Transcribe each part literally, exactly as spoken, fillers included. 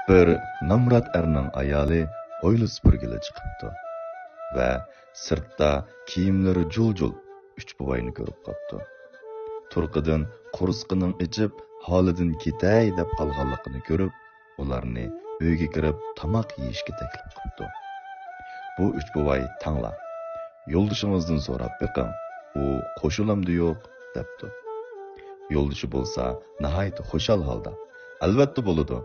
بىر نامرات ئەرنىڭ ئايالى ھويلا سۈپۈرگىلى چىقىپتۇ ۋە سىرتتا كىيىملىرى جۇل-جۇل ئۈچ بوۋاينى كۆرۈپ قاپتۇ. تۇرقىدىن قورسىقىنىڭ ئېچىپ، ھالىدىن كېتەي دەپ قالغانلىقىنى كۆرۈپ، ئۇلارنى ئۆيگە كىرىپ تاماق يېيىشكە تەكلىپ قىپتۇ. بۇ ئۈچ بوۋاي تەڭلا، «يولدىشىڭىزدىن سوراپ بېقىڭ، ئۇ قوشۇلامدۇ يوق؟» دەپتۇ. يولدىشى بولسا ناھايىتى خۇشال ھالدا، «ئەلۋەتتە بولىدۇ.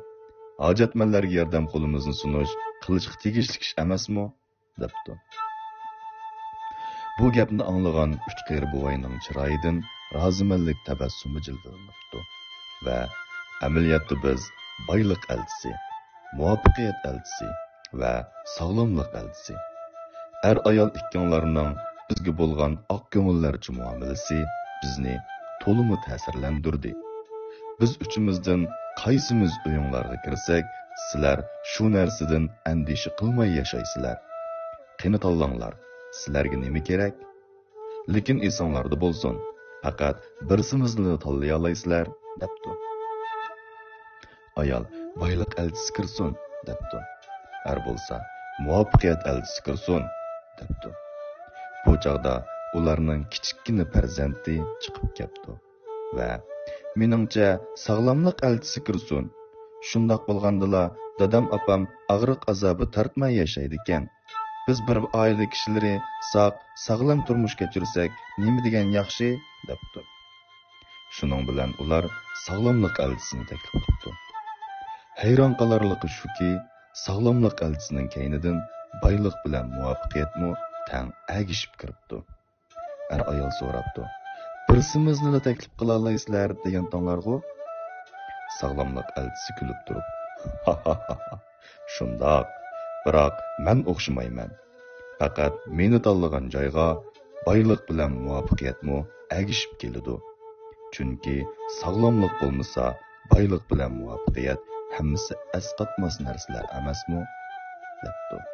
ھاجەتمەنلەرگە ياردەم قولىمىزنى سۇنۇش قىلىشقا تېگىشلىك ئىش ئەمەسمۇ؟» دەپتۇ. بۇ گەپنى ئاڭلىغان ئۈچ قېرى بوۋاينىڭ چىرايىدىن رازىمەنلىك تەبەسسۇمى جىلۋىلىنىپتۇ ۋە «ئەمەلىيەتتە بىز بايلىق ئەلچىسى، مۇۋەپپەقىيەت ئەلچىسى ۋە ساغلاملىق ئەلچىسى. ئەر-ئايال ئىككىڭلارنىڭ بىزگە بولغان ئاق كۆڭۈللەرچە مۇئامىلىسى بىزنى تولىمۇ تەسىرلەندۈردى. بىز ئۈچىمىزدىن قايسىمىز ئۆيۈڭلارغا كىرسەك، سىلەر شۇ نەرسىدىن ئەندىشە قىلماي ياشايسىلەر. قېنى تاللاڭلار، سىلەرگە نېمە كېرەك؟ لېكىن ئېسىڭلاردا بولسۇن، پەقەت بىرسىمىزنىلا تاللىيالايسىلەر» دەپتۇ. ئايال «بايلىق ئەلچىسى كىرسۇن» دەپتۇ. ئەر بولسا «مۇۋەپپەقىيەت ئەلچىسى كىرسۇن» دەپتۇ. بۇ چاغدا ئۇلارنىڭ كىچىككىنە پەرزەنتى چىقىپ كەپتۇ ۋە «مېنىڭچە، ساغلاملىق ئەلچىسى كىرسۇن. شۇنداق بولغاندىلا دادام ئاپام ئاغرىق ئازابى تارتماي ياشايدىكەن. بىز بىر ئائىلە كىشىلىرى ساق، ساغلام تۇرمۇش كەچۈرسەك نېمە دېگەن ياخشى» دەپتۇ. شۇنىڭ بىلەن ئۇلار ساغلاملىق ئەلچىسىنى تەكلىپ قىپتۇ. ھەيران قالارلىقى شۇكى، ساغلاملىق ئەلچىسىنىڭ كەينىدىن بايلىق بىلەن مۇۋەپپەقىيەتمۇ تەڭ ئەگىشىپ كىرىپتۇ. ئەر-ئايال سوراپتۇ: «بىرسىمىزنىلا تەكلىپ قىلالايسىلەر دېگەنتىڭلارغۇ؟» ساغلاملىق ئەلچىسى كۈلۈپ تۇرۇپ: «شۇنداق، بىراق مەن ئوخشىمايمەن. پەقەت مېنى تاللىغان جايغا بايلىق بىلەن مۇۋەپپەقىيەتمۇ ئەگىشىپ كېلىدۇ. چۈنكى ساغلاملىق بولمىسا، بايلىق بىلەن مۇۋەپپەقىيەت ھەممىسى ئەسقاتماس نەرسىلەر ئەمەسمۇ؟» دەپتۇ.